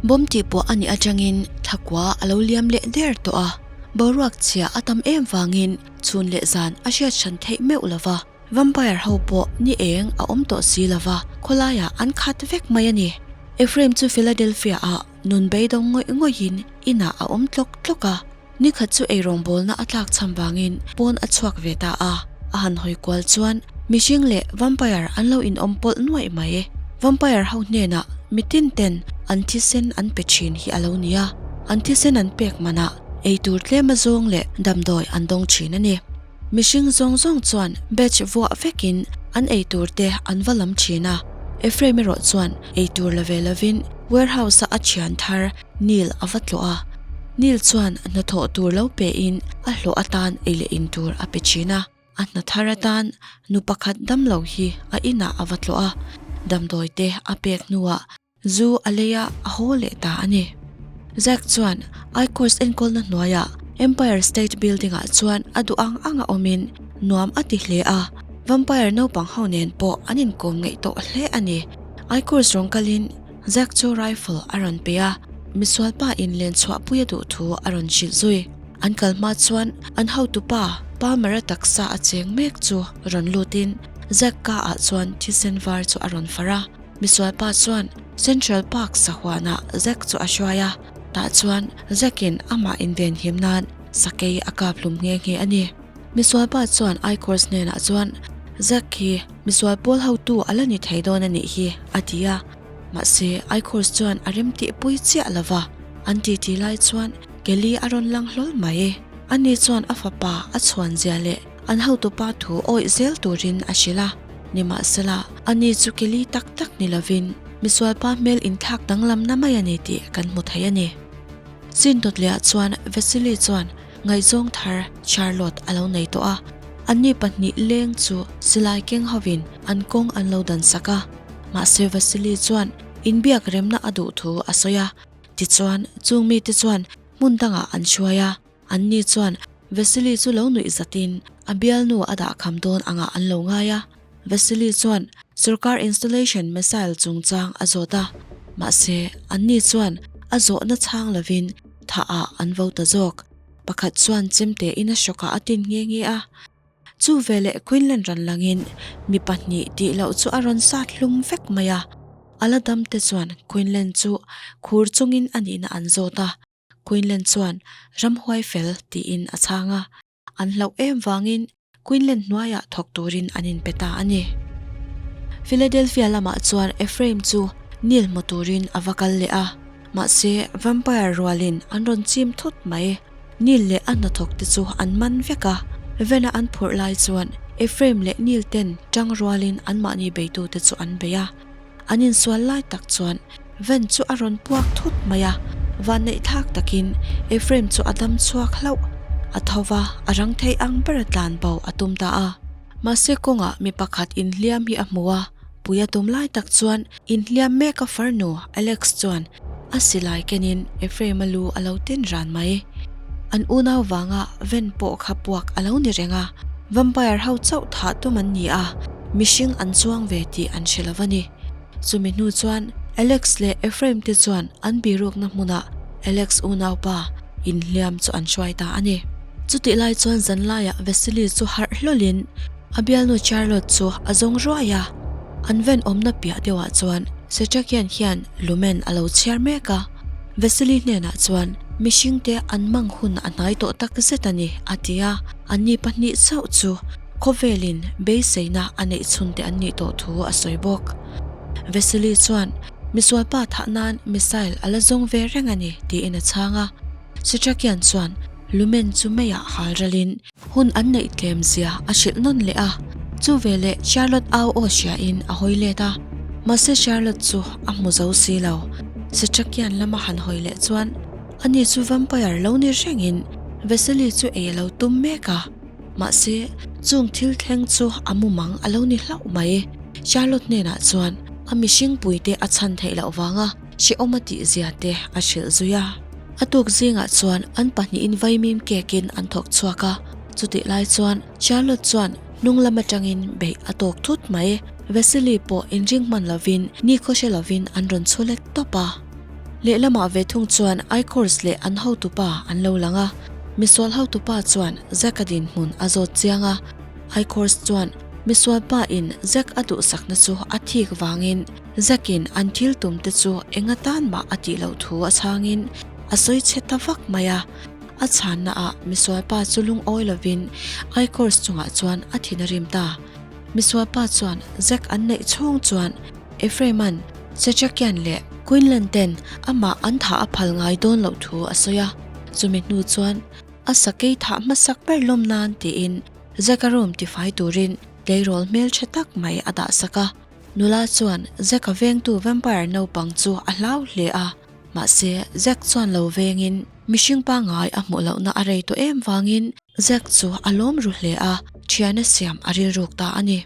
Bomb tihpuah a nih atangin thla kua a lo liam leh der tawh a, boruak chhia a tam em vangin chhun leh zan a hriat hran theih meuh lo va, vampire ho pawh ni eng a awm tawh si lo va, khawlaiah an khat vek mai a ni. Ephraim chu Philadelphia ah nun beidawng ngawih ngawihin inah a awm tlawk tlawk a, Nikhat chu eirawngbawlna a tlak chham vangin pawn a chhuak ve ta a, a han hawi kual chuan mihring leh vampire an lo inawm pawlh nuaih mai. Vampire ho hnenah mitin ten an thisen an pe thin hi a lo ni a, an thisen an pek manah eitur tlem azawng leh damdawi an dawng thin a ni. Mihring zawng zawng chuan batch vuah vekin an eitur te an va lam thin a, Ephraim erawh chuan eitur la ve lovin warehouse-a a thian thar Neil a va tlawh a, Neil chuan hnathawh tur lo pein a hlawh atan ei leh in tur a pe thin a, a hna thar atan nu pakhat damlo hi a inah a va tlawh a, damdawi te a pek hnuah zu a lei a, a haw leh ta a ni. Zack chuan I-Course enkawlna hnuaiah Empire State Building ah chuan a duh ang anga awmin nuam a ti hle a, vampire naupang ho nen pawh an inkawm ngeih tawh hle a ni. I-Course rawng kalin Zack chu rifle a rawn pe a, misualpa in len chhuahpui a duh thu a rawn hrilh zui. An kal hma chuan an hotupa Palmer-a taksa a cheng mek chu rawn lutin Zack ka ah chuan thisen var chu a rawn far a. Misualpa chuan Central Park sahuanah Zack chu a hruai a, tah chuan Zack-in amah invenhim nan sakei a kap hlum nghe nghe a ni. Misualpa chuan Ichors hnenah chuan, Zack hi misual pawl hotu a la ni thei dawn a nih hi, a ti a. Mahse, Ichors chuan a remtihpui chiah lo va. An titi lai chuan Kelly a rawn lang hlawl mai. Ani chuan a fapa a chhuan zia leh an hotupa thu awih zel turin a hrilh a. Nimahsela, ani chu Kelly tak tak ni lovin misualpa hmel inthlak danglamna mai a ni tih kan hmu thei a ni. Chin dawtliah chuan Vasily chuan Ngaihzawng thar Charlotte a lo nei tawh a, anni pahnih leng chu silai keng hovin an kawng an lo dan sak a. Mahse Vasily chuan inbiak remna a duh thu a sawi a, tichuan chung mite chuan hmun dangah an hruai a, anni chuan Vasily chu lo nuih zatin a bialnu a dah kham dawn angah an lo ngai a. Vasily chuan sorkar installation missile chungchang a zawt a, mahse anni chuan a zawhna chhang lovin thah ah an vo ta zawk. Pakhat chuan chemte in a hrawkah a tin nghe nghe a. Chu veleh Quinlan rawn langin mi pahnih tih loh chu a rawn sat hlum vek mai a. A la dam te chuan Quinlan chu khur chungin a nihna an zawt a, Quinlan chuan ramhuai fel tiin a chhang a. An hlauh em vangin Quinlan hnuaiah thawk turin an inpe ta a ni. Philadelphia lamah chuan Ephraim chu Neil hmu turin a va kal leh a, mahse vampire rualin an rawn chim thut mai. Neil leh a hnathawk te chu an man vek a, Van-a an phurh lai chuan Ephraim leh Neil ten tang rualin anmahni beitute chu an bei a. An insual lai tak chuan Van chu a rawn puak thut mai a, vanneih thlak takin Ephraim chu a dam chhuak hlauh. A tho va, a rang thei ang ber a tlan bo a tum ta a. Mahse kawngah mi pakhat inhliam hi a hmu a, pui a tum lai tak chuan inhliam mek a farnu Alex chuan a silai kenin Ephraim a lu a lo tin ran mai. An unau vanga Van pawh kha puak a lo ni reng a, vampire ho chauh thah tum an ni a, mihring an chuang ve tih an hre lo a ni. Chumi hnu chuan Alex leh Ephraim te chuan an birukna hmunah Alex unaupa inhliam chu an hruai ta a ni. Chutih lai chuan zanlaiah Vasily chu harh hlawlin a bialnu Charlotte chu a zawng ruai a. An ven awmna piah deuhah chuan Setrakian hian lumen a lo chhiar mek a. Vasily hnenah chuan mihringte an mang hun a hnai tawh tak zet a ni a ti a, anni pahnih chauh chu Khawvelin beiseina a neih chhunte an nih tawh thu a sawi bawk. Vasily chuan misualpa thah nan missile a la zawng ve reng a ni tiin a chhang a. Sitrakian chuan lumen chu meiah hal ralin hun an neih tlem zia a hrilh nawn leh a. Chu veleh Charlotte au aw hriain a hawi let a. Mahse Charlotte chu a hmu zo si lo. Sitrakian lama han hawi leh chuan ani chu vampire lo ni rengin Vasily chu ei a lo tum mek a. Mahse, chung thil thleng chu a mumang a lo ni hlauh mai. Charlotte hnenah chuan a mihring puite a chhan theih loh vanga hrehawm a tih zia te a hrilh zui a. A tuk zingah chuan an pahnihin vaimim kekin an thawk chhuak a, chutih lai chuan Charlotte chuan hnung lam atangin beih a tawk thut mai. Vasily pawh inring hman lovin nikhaw hre lovin an rawn chhu let tawp a. Lehlamah ve thung chuan Ichors leh an hotupa an lo lang a, misual hotupa chuan Zack-a dinhmun a zawt chiang a. Ichors chuan misualpa in Zack a duhsakna chu a thik vangin Zack in an thil tum te chu eng atan mah a tih loh thu a chhangin a sawi chhe ta vak mai a. A chhanna ah misualpa chu lungawi lovin Ichors chungah chuan a thin a rim ta. Misualpa chuan Zack an neih chhung chuan Ephraim-a'n Setrakian leh Quinlan ten amah an thah a phal ngai dawn loh thu a sawi a, chumi hnu chuan a sakei thah hmasak ber lawm nan tiin Zack-a room tifai turin tleirawl hmeltha tak mai a dah sak a. Nula chuan Zack-a vengtu vampire naupang chu a hlau hle a, mahse Zack chuan lo vengin mihring pangngai a hmuh lohna a rei tawh em vangin Zack chu a lawm ru hle a, thiana siam a rilruk ta a ni.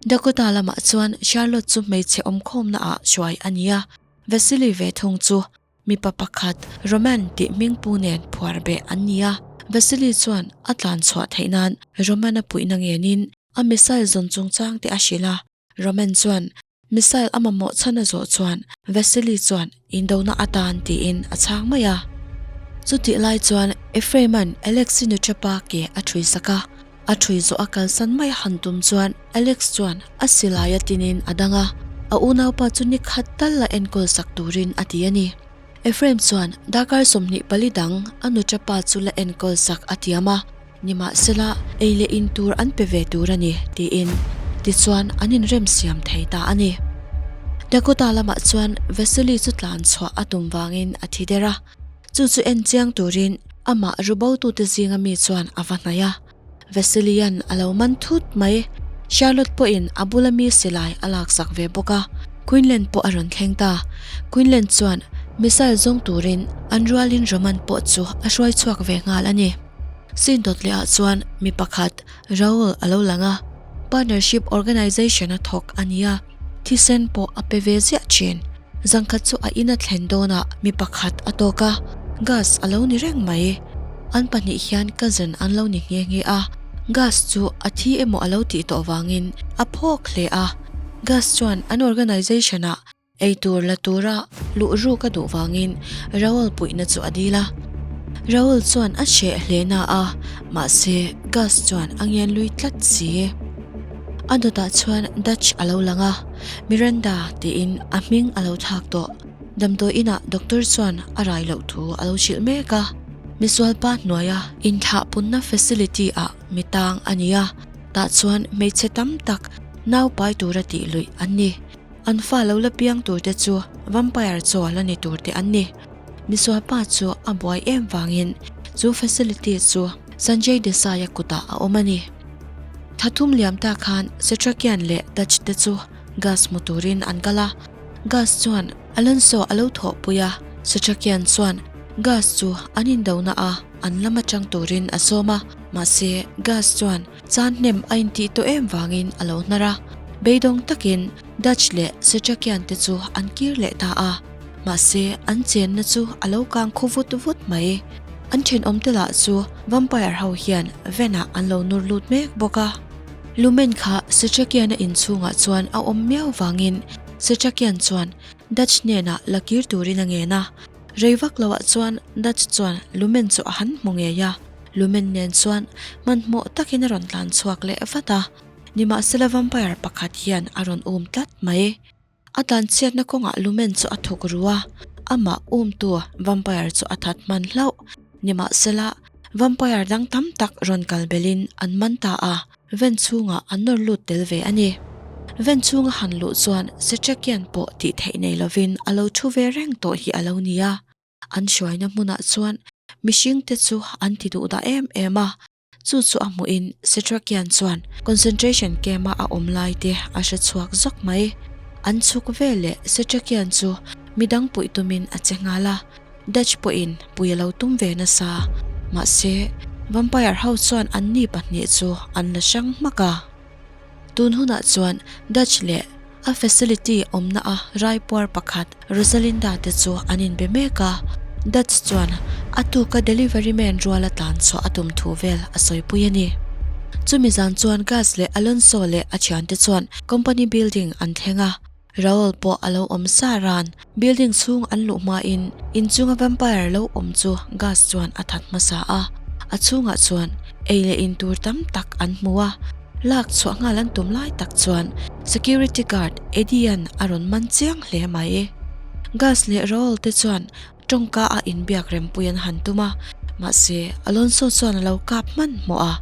Dakota lamah chuan Charlotte chu hmeichhe awmkhawmna ah hruai a ni a, Vasily ve thung chu mipa pakhat Roman tih hmingpu nen phuar beh an ni a. Vasily chuan a tlan chhuah theih nan Roman-a puihna ngenin a missile zawn chungchang te a hrilh a, Roman chuan missile a mamawh chhan a zawh chuan Vasily chuan indona atan tiin a chhang mai a. Chutih lai chuan Ephraim-a'n Alex-i nuṭapa ke a ṭhui sak a, a ṭhui zawh a kalsan mai han tum chuan Alex chuan a silai a tinin a dang a, a unaupa chu ni khat tal la enkawl sak turin a ti a ni. Ephraim chuan darkar 24 dang a nuṭapa chu la enkawl sak a tiam a. Nimahsela, ei leh in tur an pe ve tur a ni, tiin tichuan an inrem siam thei ta a ni. Dakota lamah chuan Vasily chu tlan chhuah a tum vangin a thi der a, chu chu en chiang turin amah rubotute zinga mi chuan a va hnaih a. Vasily-a'n a lo man thut mai. Charlotte pawhin a bula mi silai a laksak ve bawk a, Quinlan pawh a rawn thleng ta. Quinlan chuan missile zawng turin an rualin Roman pawh chu a hruai chhuak ve nghal a ni. Sin dawt leh ah chuan mi pakhat Raul a lo lang a, partnership organization a thawk a nia, thisen pawh a pe ve ziah thin. Zangkhat chu a in a thlen dawnah mi pakhat a tawk a, Gas a lo ni reng mai. An pahnih hian cousin an lo ni nghe nghe a, Gas chu a thi emaw a lo tih tawh vangin a phawk hle a. Gas chuan an organization ah Eitur la tura luh ruk a duh vangin Raul puihna chu a dil a. Raul chuan a hreh hle na a, mahse Gus chuan a ngen lui tlat si. A dawtah chuan Dutch a lo lang a, Miranda tiin a hming a lo thlak tawh. Damdawi inah doctor chuan a rai loh thu a lo hrilh mek a. Misualpa hnuaia inthlahpunna facility ah mi tang a ni a, tah chuan hmeichhe tam tak nau pai tura tih luih an ni. An fa lo la piang tur te chu vampire chaw la ni tur te an ni. Misualpa chu a buai em vangin chu facility chu Sanjay Desai-a kutah a awm a ni. Thathum liam ta khan Setrakian leh Dutch te chu gas hmu turin an kal a. Gas chuan Alonso a lo thawhpui a, Setrakian chuan gas chu an indona a an lam atang turin a sawm a, mahse gas chuan Chan hnem a intih tawh em vangin a lo hnar a, beidawng takin Dutch leh Setrakian te chu an kir leh ta a, mahse an chenna chu a lo kang khu vut vut mai. An thenawmte lah chu vampire ho hian van ah an lo nur lut mek bawk a. Lumen kha Setrakian-a inchhungah chuan a awm miau vangin Setrakian chuan Dutch hnenah la kir turin a ngen a, Rei vak loah chuan Dutch chuan Lumen chu a han hmu ngei a, Lumen nen chuan hmanhmawh takin a rawn tlan chhuak leh vat a, nimahsela vampire pakhat hian a rawn um tlat mai. A tlan chhiatna kawngah Lumen chu a thawk ru a, amah umtu vampire chu a that hman hlauh. Nimahsela vampire dang tam tak rawn kal belhin an man ta a. Van chhungah an nawr lut tel ve a ni. Van chhunga han luh chuan Setrakian pawh tih theih nei lovin a lo thu ve reng tawh hi a lo ni a. An hruaina hmunah chuan mihringte chu an ti duh dah em em a. Chu chu a hmuhin Setrakian chuan concentration camp-a a awm lai te a hre chhuak zawk mai. An chhuk veleh Setrakian chu midang puih tumin a che nghal a. Dutch pawhin pui a lo tum ve nasa. Mahse, vampire ho chuan anni pahnih chu an la hrang hmak a. Tun hunah chuan Dutch leh a facility awmna a raipuar pakhat Rosalinda te chu an inbe mek a. Dutch chuan a tuka delivery man ruala tlan chhuah a tum thu vel a sawipui a ni. Chumi zan chuan Gus leh Alonso leh a thiante chuan company building an thleng a. Raul pawh a lo awm sa ran. Building chhung an luh hmain inchunga vampire lo awm chu Gus chuan a that hmasa a, a chhungah chuan ei leh in tur tam tak an hmu a, lak chhuah nghal an tum lai tak chuan security guard Eddie-a'n a rawn man chiang hle mai. Gus leh Raul te chuan tawngka a inbiak rempui an han tum a, mahse Alonso chuan a lo kap hmanhmawh a.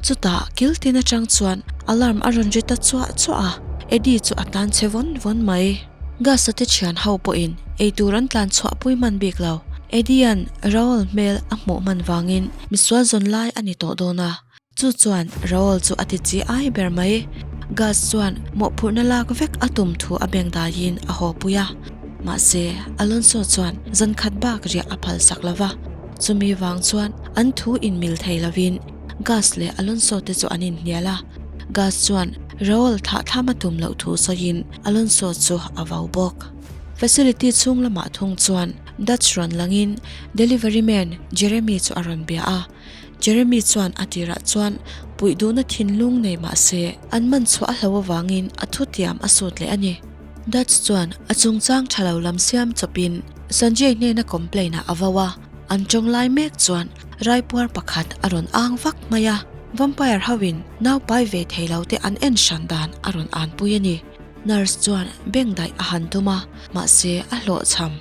Chutah kil tin atang chuan alarm a rawn ri ta chuah chuah a, Eddie chu a tlan che vawn vawn mai. Gus-a te thian ho pawhin eitur an tlan chhuah pui hman bik lo. Eddie-a'n Raul hmel a hmuh hman vangin misual zawn lai a ni tawh dawn a, chu chuan Raul chu a ti chi ai ber mai. Gus chuan mawhphurhna lak vek a tum thu a beng daiin a haw pui a, mahse Alonso chuan zan khat bak riah a phalsak lo va. Chumi vang chuan an thu inmil thei lovin Gus leh Alonso te chu an inhnial a, Gus chuan Raul thah thlam a tum loh thu sawiin Alonso chu a vau bawk. Facility chhung lamah thung chuan Dutch rawn langin delivery man Jeremy chu a rawn bia a, Jeremy chuan a tirah chuan puih duhna thinlung nei mah se an man chhuah a hlo avangin a thutiam a sut leh a ni. Dutch chuan a chungchang tha lo lam siam chawpin Sanjay hnena complain ah a vo a, an tawng lai mek chuan raipuar pakhat a rawn ang vak mai a, vampire ho in nau pai ve thei lo te an en hran dan a rawn an pui a ni. Nurse chuan beng daih a han tum a, mahse a hlawhchham.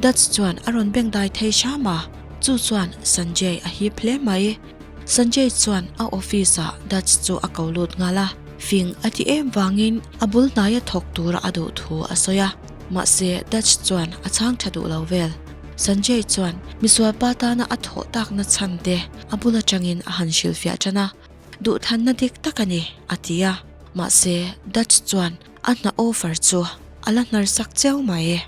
Dutch chuan a rawn beng dai thei hram a, chu chuan Sanjay a hip hle mai. Sanjay chuan a office ah Dutch chu a ko lut nghal a, fing a ti em vangin a bul hnaia thawk tura a duh thu a sawi a. Mahse Dutch chuan a chhang tha duh lo vel. Sanjay chuan misual pa tana a thawh takna chhan te a bul atangin a han hrilhfiah tan a, duhthlanna dik tak a ni, a ti a. Mahse Dutch chuan a hna offer chu a la hnar sak chiau mai.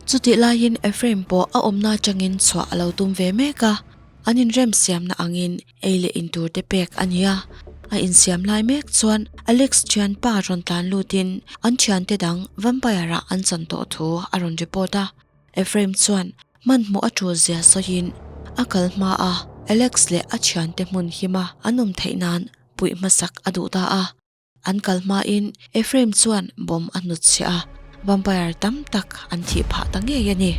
Chutih laiin Ephraim pawh a awmna atangin chhuah a lo tum ve mek a. An inremsiamna angin ei leh in tur te pek a ni a, a insiam lai mek chuan Alex thianpa rawn tlan lutin an thiante dang vampire ah an chan tawh thu a rawn report a. Ephraim chuan hmanhmawh a tul zia sawiin a kal hma a, Alex leh a thiante hmun hima an awm theih nan puih hmasak a duh ta a. An kal hmain Ephraim chuan bomb a hnutchhiah a, vampire tam tak an thih phah ta ngei a ni.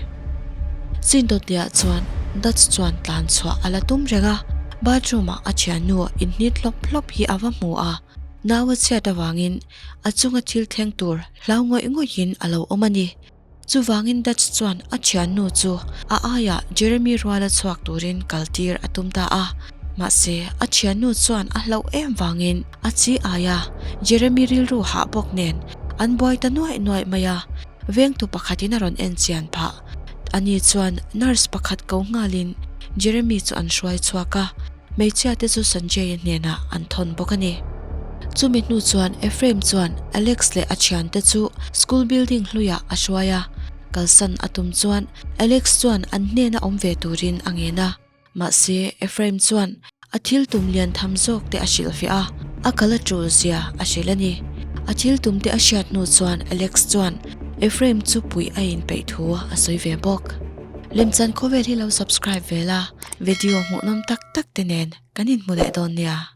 Sindawtliah chuan Dutch chuan tlan chhuah a la tum reng a, bathroom ah a thiannu inhnit hlawp hlawp hi a va hmu a, nau a chhiat avangin a chunga thil thleng tur hlau ngawih ngawihin a lo awm a ni. Chuvangin Dutch chuan a thiannu chu a aiah Jeremy ruala chhuak turin kaltir a tum ta a. Mahse, a thiannu chuan a hlauh em vangin a chi aia Jeremy rilru hah bawk nen an buai ta nuaih nuaih mai a. Vengtu pakhatin a rawn en chian phah. Ani chuan nurse pakhat ko nghalin Jeremy chu an hruai chhuak a. Hmeichhia te chu Sanjay-a hnenah an thawn bawk a ni. Chumi hnu chuan Ephraim chuan Alex leh a thiante chu school building hluiah a hruai a, kalsan a tum chuan Alex chuan an hnena awm ve turin a ngen a. Mahse, Ephraim chuan a thil tum lian tham zawk te a hrilhfiah a, a kal a tul zia a hrilh a ni. A thil tum te a hriat hnu chuan Alex chuan Ephraim chu puih a inpeih thu a sawi ve bawk. Lemchan khawvel hi lo subscribe ve la. Video hmuhnawm tak tak te nen kan inhmu leh dawn nia.